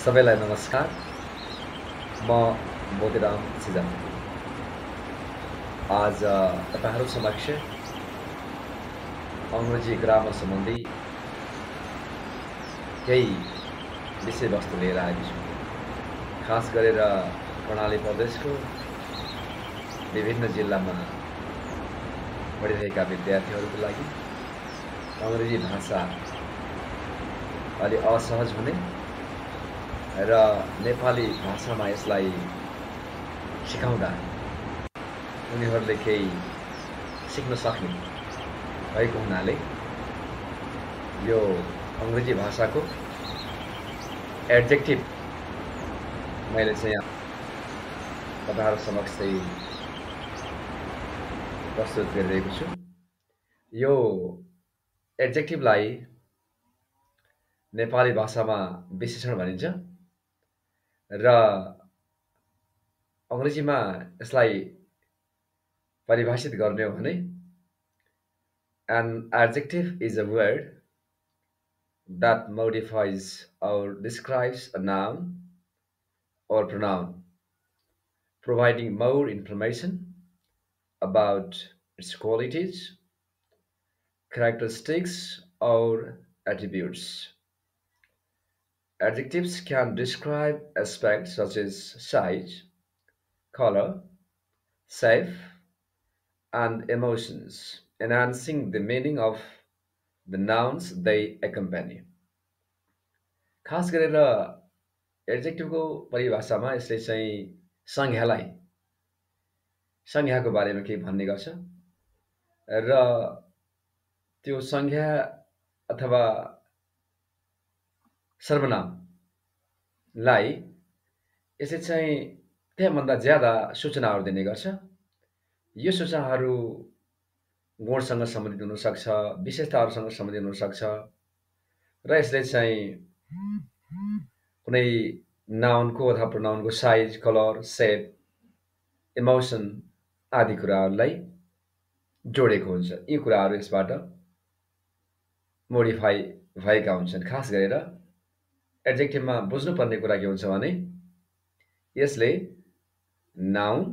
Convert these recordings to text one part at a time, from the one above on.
सबैलाई नमस्कार। म मोतीराम सिजान आज तपाईँहरू समक्ष अङ्ग्रेजी ग्रामर सम्बन्धी केही विषयवस्तु लिएर आएको छु। खास गरेर कर्णाली प्रदेशको विभिन्न जिल्लामा पढिरहेका विद्यार्थीहरूको लागि अङ्ग्रेजी भाषा अलि असहज हुने र नेपाली भाषामा यसलाई सिकाउँदा उनीहरूले केही सिक्न सक्ने भएको हुनाले यो अङ्ग्रेजी भाषाको एडजेक्टिभ मैले चाहिँ तपाईँहरू समक्ष चाहिँ प्रस्तुत गरिरहेको छु। यो एडजेक्टिभलाई नेपाली भाषामा विशेषण भनिन्छ र अङ्ग्रेजीमा यसलाई परिभाषित गर्ने हो भने an adjective is a word that modifies or describes a noun or pronoun, providing more information about its qualities, characteristics, or attributes. Adjectives can describe aspects such as size, color, shape, and emotions, enhancing the meaning of the nouns they accompany. खास गरेर एडजेक्टिभको परिभाषामा यसले चाहिँ संज्ञाको बारेमा केही भन्ने गर्छ र त्यो संज्ञा अथवा सर्वनामलाई यसले चाहिँ त्यहाँभन्दा ज्यादा सूचनाहरू दिने गर्छ। यो सूचनाहरू गुणसँग सम्बन्धित हुनसक्छ, विशेषताहरूसँग सम्बन्धित हुनसक्छ र यसले चाहिँ कुनै नाउनको अथवा प्रोनाउनको साइज, कलर, सेप, इमोसन आदि कुराहरूलाई जोडेको हुन्छ। यी कुराहरू यसबाट मोडिफाई भएका हुन्छन्। खास गरेर एडजेक्टिभमा बुझ्नुपर्ने कुरा के हुन्छ भने यसले नाउन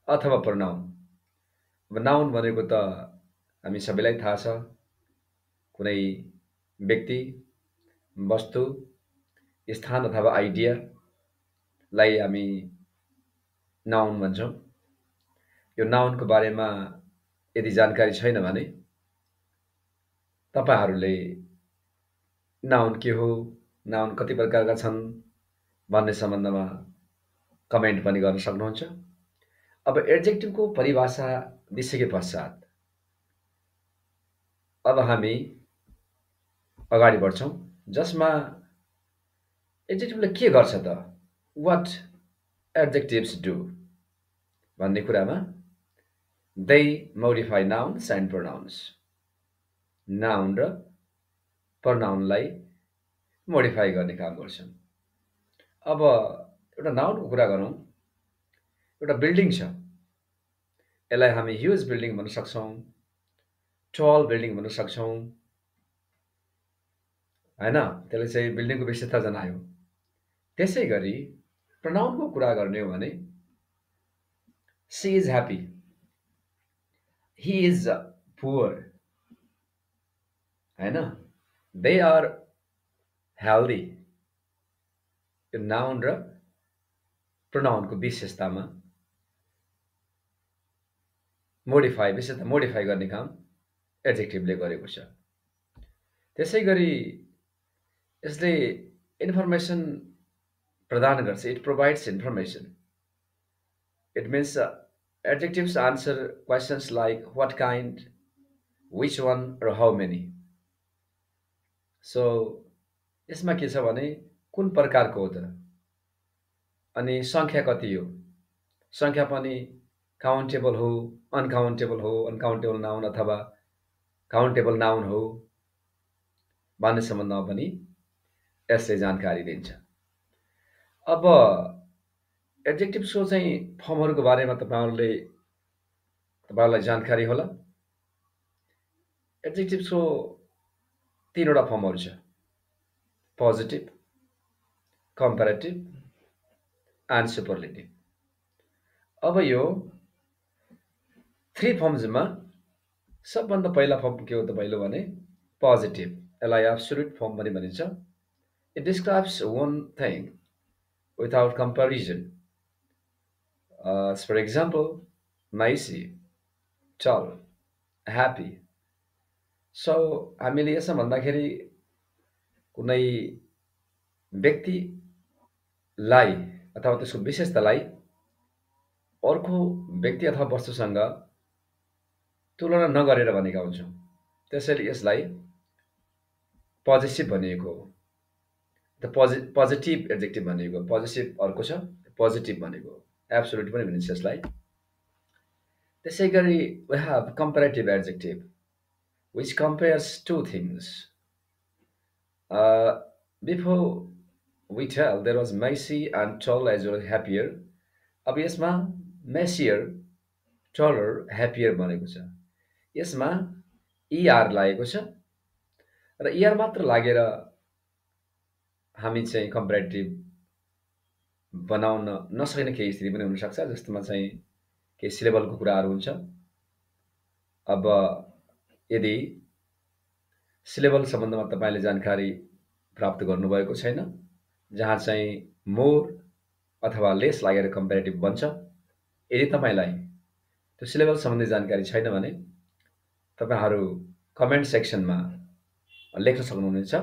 अथवा प्रोनाउन, अब नाउन भनेको त हामी सबैलाई थाहा छ, कुनै व्यक्ति, वस्तु, स्थान अथवा आइडियालाई हामी नाउन भन्छौँ। यो नाउनको बारेमा यदि जानकारी छैन भने तपाईँहरूले नाउन के हो, नाउन कति प्रकारका छन् भन्ने सम्बन्धमा कमेन्ट पनि गर्न सक्नुहुन्छ। अब एडजेक्टिभको परिभाषा दिइसके पश्चात अब हामी अगाडि बढ्छौँ, जसमा एडजेक्टिभले के गर्छ त, वाट एडजेक्टिभ्स डु भन्ने कुरामा they modify nouns and pronounce, noun र प्रोनाउनलाई मोडिफाई गर्ने काम गर्छन्। अब एउटा नाउनको कुरा गरौँ। एउटा बिल्डिङ छ, यसलाई हामी ह्युज बिल्डिङ भन्न सक्छौँ, टल बिल्डिङ भन्न सक्छौँ, हैन? त्यसले चाहिँ बिल्डिङको विशेषता जनायो। त्यसै गरी प्रोनाउनको कुरा गर्ने हो भने she is happy, he is poor, हैन? They are healthy. यो नाउन र प्रोनाउनको विशेषतामा विशेषता मोडिफाई गर्ने काम एडजेक्टिभले गरेको छ। त्यसै गरी यसले इन्फर्मेसन प्रदान गर्छ। It provides information. It means adjectives answer questions like what kind, which one, or how many. So यसमा के छ भने कुन प्रकारको हो त, अनि संख्या कति हो, संख्या पनि काउन्टेबल हो, अनकाउन्टेबल हो, अनकाउन्टेबल नाउन अथवा काउन्टेबल नाउन हो भन्ने सम्बन्धमा पनि यसले जानकारी दिन्छ। अब एडजेक्टिभ्सको चाहिँ फर्महरूको बारेमा तपाईँहरूलाई जानकारी होला। एडजेक्टिभ्सको 3 वटा फर्महरू छ, पोजिटिभ, कम्पेरेटिभ एन्ड सुपरलेटिभ। अब यो थ्री फर्म्समा सबभन्दा पहिला फर्म के हो त पहिलो भने पोजिटिभ, यसलाई एब्सोल्युट फर्म पनि भनिन्छ। It describes one thing without comparison. For example, nice, tall, happy. So हामीले यसो भन्दाखेरि कुनै व्यक्तिलाई अथवा त्यसको विशेषतालाई अर्को व्यक्ति अथवा वस्तुसँग तुलना नगरेर भनेका हुन्छौँ। त्यसैले यसलाई पोजेसिभ भनिएको हो। पोजिटिभ एड्जेक्टिभ भनिएको, पोजेसिभ अर्को छ, पोजिटिभ भनेको एब्सोल्युट पनि भनिन्छ यसलाई। त्यसै गरी we have comparative adjective which compares two things. Before we tell there was messy and tall as well as happier. अब यसमा messier, taller, happier भनेको छ। यसमा ER लागेको छ र ER मात्र लागेर हामी चाहिँ कम्पेरेटिभ बनाउन नसक्ने केही स्थिति पनि हुनसक्छ, जस्तोमा चाहिँ केही सिलेबलको कुराहरू हुन्छ। अब यदि सिलेबल सम्बन्धमा तपाईँले जानकारी प्राप्त गर्नुभएको छैन, जहाँ चाहिँ मोर अथवा लेस लागेर कम्पेरेटिभ बन्छ, यदि तपाईँलाई त्यो सिलेबल सम्बन्धी जानकारी छैन भने तपाईँहरू कमेन्ट सेक्सनमा लेख्न सक्नुहुनेछ।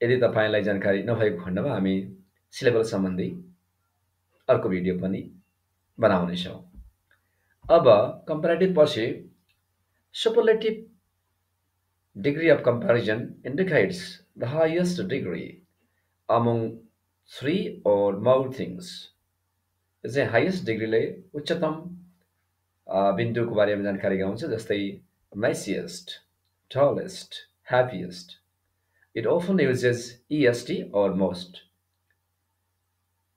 यदि तपाईँलाई जानकारी नभएको खण्डमा हामी सिलेबल सम्बन्धी अर्को भिडियो पनि बनाउनेछौँ। अब कम्पेरेटिभ पछि superlative degree of comparison indicates the highest degree among three or more things. यो चाहिँ हाइएस्ट डिग्रीले उच्चतम बिन्दुको बारेमा जानकारी गराउँछ, जस्तै messiest, tallest, happiest. It often uses est or most.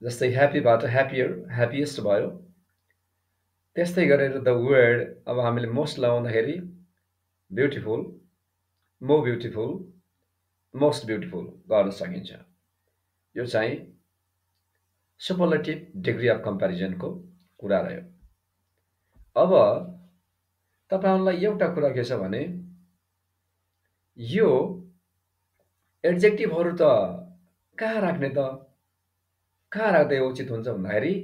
जस्तै ह्याप्पीबाट ह्याप्पियर, ह्याप्पिएस्ट भयो। त्यस्तै गरेर द वर्ड अब हामीले मोस्ट लगाउँदाखेरि beautiful, more beautiful, most beautiful गर्न सकिन्छ। यो चाहिँ सुपरलेटिभ डिग्री अफ कम्पेरिजनको कुरा रह्यो। अब तपाईँहरूलाई एउटा कुरा के छ भने यो एड्जेक्टिभहरू त कहाँ राख्ने त, कहाँ राख्दै उचित हुन्छ भन्दाखेरि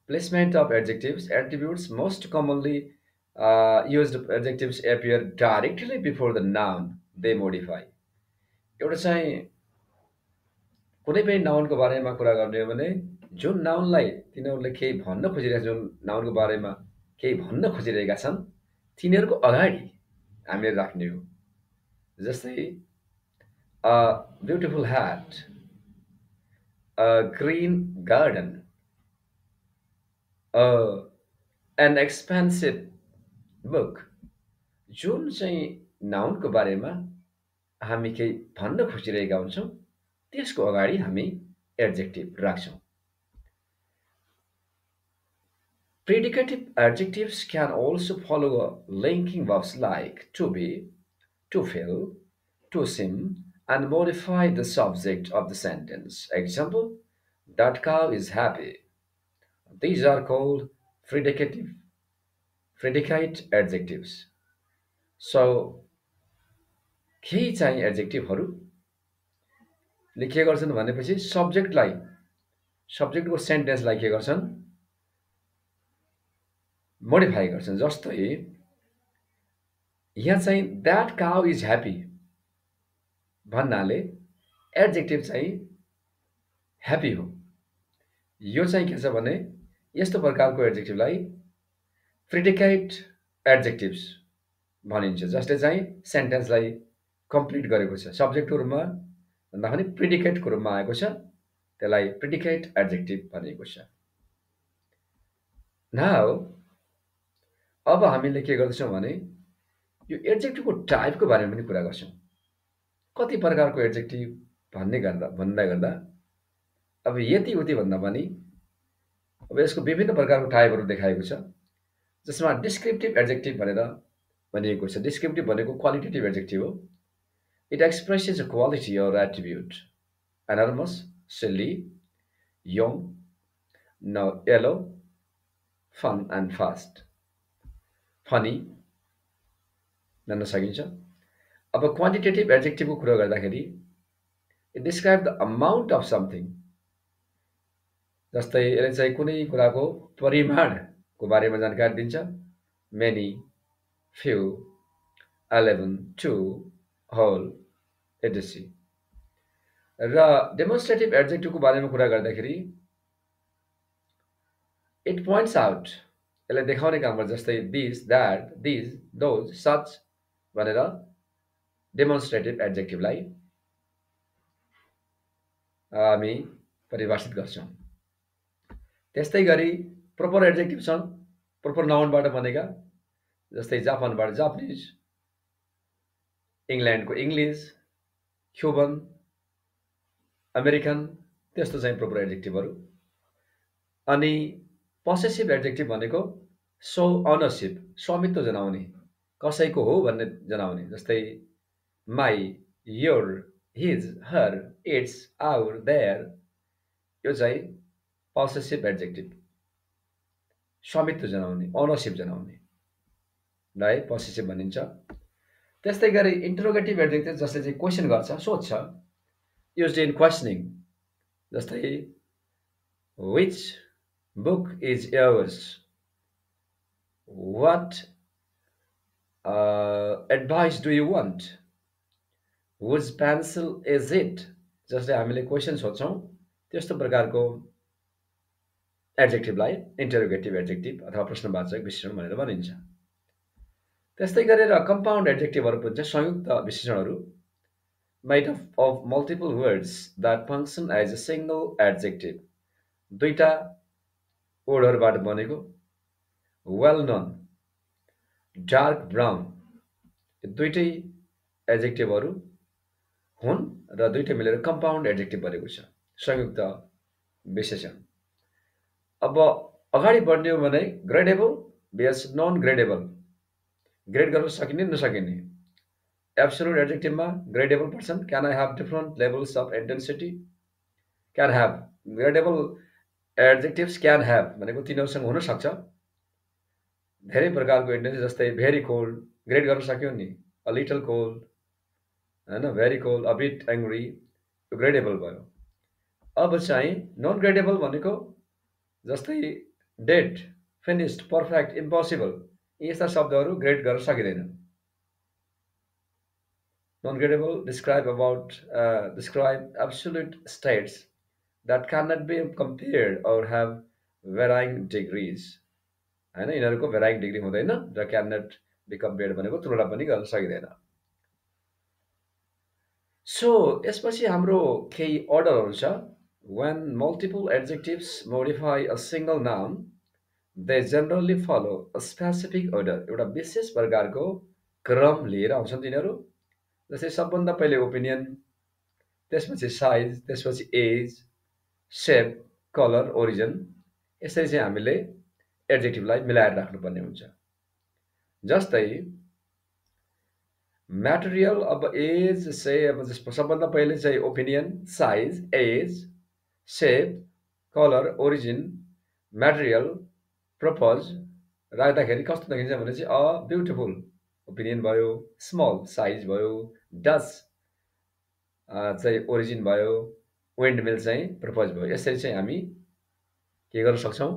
placement of adjectives, attributes most commonly used adjectives appear directly before the noun they modify. एउटा चाहिँ कुनै पनि नाउनको बारेमा कुरा गर्ने हो भने जुन नाउनलाई तिनीहरूले केही भन्न खोजिरहेका, जुन नाउनको बारेमा केही भन्न खोजिरहेका छन्, तिनीहरूको अगाडि हामीले राख्ने हो। जस्तै a beautiful hat, a green garden, an expensive book. जुन चाहिँ नाउनको बारेमा हामी केही भन्न खोजिरहेका हुन्छौँ, त्यसको अगाडि हामी एड्जेक्टिभ राख्छौँ। Predicative adjectives can also follow linking verbs like to be, to feel, to seem, and modify the subject of the sentence. Example, that cow is happy. These are called predicate adjectives. So केही चाहिँ एड्जेक्टिभहरू लेखिए गर्छन् भनेपछि सब्जेक्टलाई, सब्जेक्टको सेन्टेन्सलाई के गर्छन्, modify गर्छन्। जस्तै यहाँ चाहिँ द्याट काउ इज ह्याप्पी भन्नाले एड्जेक्टिभ चाहिँ ह्याप्पी हो। यो चाहिँ के छ भने यस्तो प्रकारको एड्जेक्टिभलाई प्रिडिकेट एड्जेक्टिभ्स भनिन्छ, जसले चाहिँ सेन्टेन्सलाई कम्प्लिट गरेको छ। सब्जेक्टको रूपमा भन्दा पनि प्रिडिकेटको रूपमा आएको छ, त्यसलाई प्रिडिकेट एड्जेक्टिभ भनिएको छ। नाउ अब हामीले के गर्छौँ भने यो एड्जेक्टिभको टाइपको बारेमा पनि कुरा गर्छौँ। कति प्रकारको एड्जेक्टिभ भन्दा गर्दा अब यति उति भन्दा पनि अब यसको विभिन्न प्रकारको टाइपहरू देखाएको छ, जसमा डिस्क्रिप्टिभ एड्जेक्टिभ भनेर भनिएको छ। डिस्क्रिप्टिभ भनेको क्वालिटेटिभ एड्जेक्टिभ हो। इट एक्सप्रेसेस अ क्वालिटी और attribute, एनर्मस, silly, young, now yellow, fun and fast. Funny भन्न सकिन्छ। अब क्वान्टिटेटिभ एड्जेक्टिभको कुरा गर्दाखेरि it describe the amount of something. जस्तै यसले चाहिँ कुनै कुराको परिमाणको बारेमा जानकारी दिन्छ। Many, few, 11, 2, whole, etc. र डेमोन्स्ट्रेटिभ एड्जेक्टिभको बारेमा कुरा गर्दाखेरि इट पोइन्ट्स आउट, यसलाई देखाउने काम गर्छ। जस्तै this, that, these, those, such भनेर डेमोन्स्ट्रेटिभ एड्जेक्टिभलाई हामी परिभाषित गर्छौँ। त्यस्तै गरी प्रोपर एड्जेक्टिभ छन्, प्रोपर नाउनबाट बनेका। जस्तै जापानबाट जापानिज, इङ्ल्यान्डको इङ्ग्लिस, क्युबन, अमेरिकन, त्यस्तो चाहिँ प्रोपर एड्जेक्टिभहरू। अनि पोसेसिभ एड्जेक्टिभ भनेको सो अनरसिप, स्वामित्व जनाउने, कसैको हो भन्ने जनाउने। जस्तै my, your, his, her, its, our, their, यो चाहिँ पोसेसिभ एड्जेक्टिभ, स्वामित्व जनाउने, ओनरसिप जनाउने लाई पोसेसिभ भनिन्छ। त्यस्तै गरी इन्टरोगेटिभ एड्जेक्टिभ जसले चाहिँ क्वेसन गर्छ, सोध्छ, युज्ड इन क्वेसनिङ। जस्तै which book is yours, what advice do you want, whose pencil is it, जसले हामीले क्वेसन सोध्छौँ त्यस्तो प्रकारको एड्जेक्टिभलाई इन्टरोगेटिभ एड्जेक्टिभ अथवा प्रश्नवाचक विशेषण भनेर भनिन्छ। त्यस्तै गरेर कम्पाउन्ड एड्जेक्टिभहरू पनि चाहिँ संयुक्त विशेषणहरू, made of multiple words that function as a single adjective, दुईटा वर्डहरूबाट बनेको। वेल नोन, डार्क ब्राउन, दुईटै एड्जेक्टिभहरू हुन् र दुईटै मिलेर कम्पाउन्ड एड्जेक्टिभ बनेको छ, संयुक्त विशेषण। अब अगाडि बढ्ने हो भने gradable versus non gradable, grade गर्न सकिने नसकिने। एब्सोल्युट एड्जेक्टिभमा gradable person, can I have different levels of intensity, can have. Gradable adjectives can have भनेको तिनीहरूसँग हुनसक्छ धेरै प्रकारको इन्टेन्सिटी। जस्तै भेरी कोल्ड, ग्रेड गर्न सक्यो नि, अ लिटल कोल्ड होइन, very cold, a bit angry, यो ग्रेडेबल भयो। अब चाहिँ नन ग्रेडेबल भनेको जस्तै डेड, फिनिस्ड, पर्फेक्ट, इम्पोसिबल, यस्ता शब्दहरू ग्रेड गर्न सकिँदैन। Non gradable describe absolute states that cannot be compared or have varying degrees, होइन, यिनीहरूको varying degree हुँदैन र cannot be compared भनेको तुलना पनि गर्न सकिँदैन। सो यसपछि हाम्रो केही अर्डरहरू छ। when multiple adjectives modify a single noun, they generally follow a specific order, एउटा विशेष प्रकारको क्रम लिएर आउँछन् तिनीहरू। जस्तै सबभन्दा पहिले ओपिनियन, त्यसपछि साइज, त्यसपछि एज, सेप, कलर, ओरिजिन, यसरी चाहिँ हामीले एड्जेक्टिभलाई मिलाएर राख्नुपर्ने हुन्छ। जस्तै म्याटेरियल, अब एज से अब सबभन्दा पहिले चाहिँ ओपिनियन, साइज, एज, सेप, कलर, ओरिजिन, म्याटेरियल, प्रपोज राख्दाखेरि कस्तो देखिन्छ भने चाहिँ अ ब्युटिफुल ओपिनियन भयो, स्मल साइज भयो, डच चाहिँ ओरिजिन भयो, विन्ड मिल चाहिँ प्रपोज भयो। यसरी चाहिँ हामी के गर्न सक्छौँ,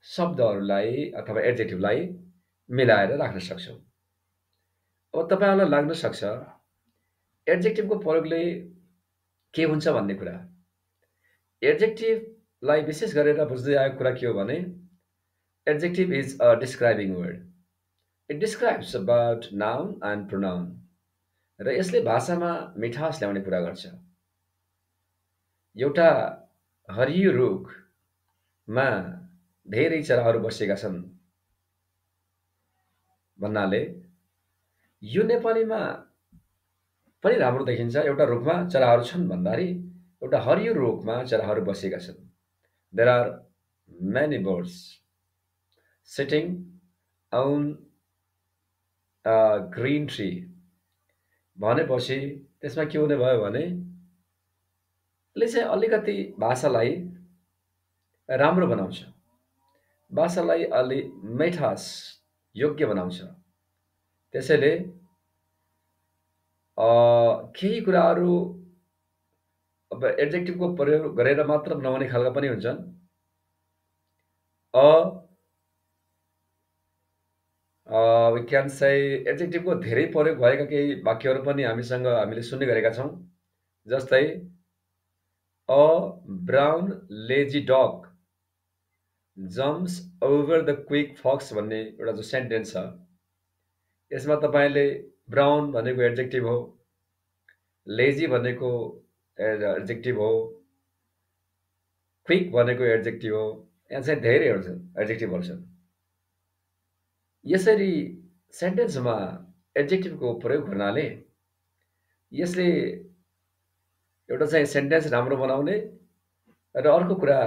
शब्दहरूलाई अथवा एड्जेक्टिभलाई मिलाएर राख्न सक्छौँ। अब तपाईँहरूलाई लाग्न सक्छ एड्जेक्टिभको प्रयोगले के हुन्छ भन्ने कुरा। एड्जेक्टिभलाई विशेष गरेर बुझ्दै आएको कुरा के हो भने एड्जेक्टिभ is a describing word, it describes about noun and pronoun, र यसले भाषामा मिठास ल्याउने कुरा गर्छ। एउटा हरियो रुखमा धेरै चराहरू बसेका छन् भन्नाले यो नेपालीमा पनि राम्रो देखिन्छ। एउटा रुखमा चराहरू छन् भन्दाखेरि एउटा हरियो रुखमा चराहरू बसेका छन्। There are many birds sitting on green tree भनेपछि त्यसमा के हुने भयो भने ले चाहिँ अलिकति भाषालाई राम्रो बनाउँछ, भाषालाई अलि मिठास योग्य बनाउँछ। त्यसैले केही कुराहरू अब एड्जेक्टिभको प्रयोग गरेर मात्र बनाउने खालका पनि हुन्छन्। अ वी क्यान से एड्जेक्टिभको धेरै प्रयोग भएका केही वाक्यहरू पनि हामीले सुन्ने गरेका छौँ। जस्तै a brown lazy dog jumps over the quick fox भन्ने एउटा जो सेन्टेन्स छ, यसमा तपाईँले ब्राउन भनेको एड्जेक्टिभ हो, लेजी भनेको एड्जेक्टिभ हो, क्विक भनेको एड्जेक्टिभ हो। यहाँ चाहिँ धेरैहरू छन्, एड्जेक्टिभहरू छन्। यसरी सेन्टेन्समा एड्जेक्टिभको प्रयोग गर्नाले यसले एउटा चाहिँ सेन्टेन्स राम्रो बनाउने र अर्को कुरा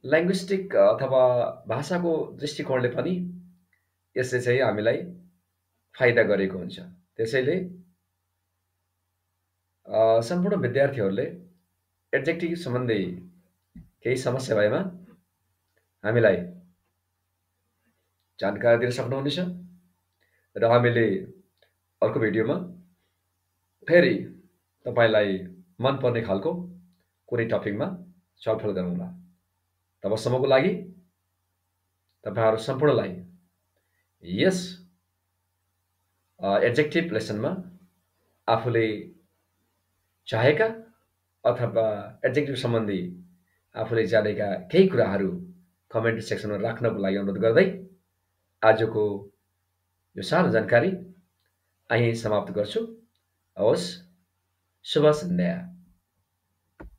ल्याङ्ग्विस्टिक अथवा भाषाको दृष्टिकोणले पनि यसले चाहिँ हामीलाई फाइदा गरेको हुन्छ। त्यसैले सम्पूर्ण विद्यार्थीहरूले एड्जेक्टिभ सम्बन्धी केही समस्या भएमा हामीलाई जानकारी दिन सक्नुहुनेछ र हामीले अर्को भिडियोमा फेरि तपाईँलाई मनपर्ने खालको कुनै टपिकमा छलफल गरौँला। तबसम्मको लागि तपाईँहरू सम्पूर्णलाई यस एड्जेक्टिभ लेसनमा आफूले चाहेका अथवा एड्जेक्टिभ सम्बन्धी आफूले जानेका केही कुराहरू कमेन्ट सेक्सनमा राख्नको लागि अनुरोध गर्दै आजको यो सानो जानकारी यहीँ समाप्त गर्छु। हवस्, शुभ सन्ध्या।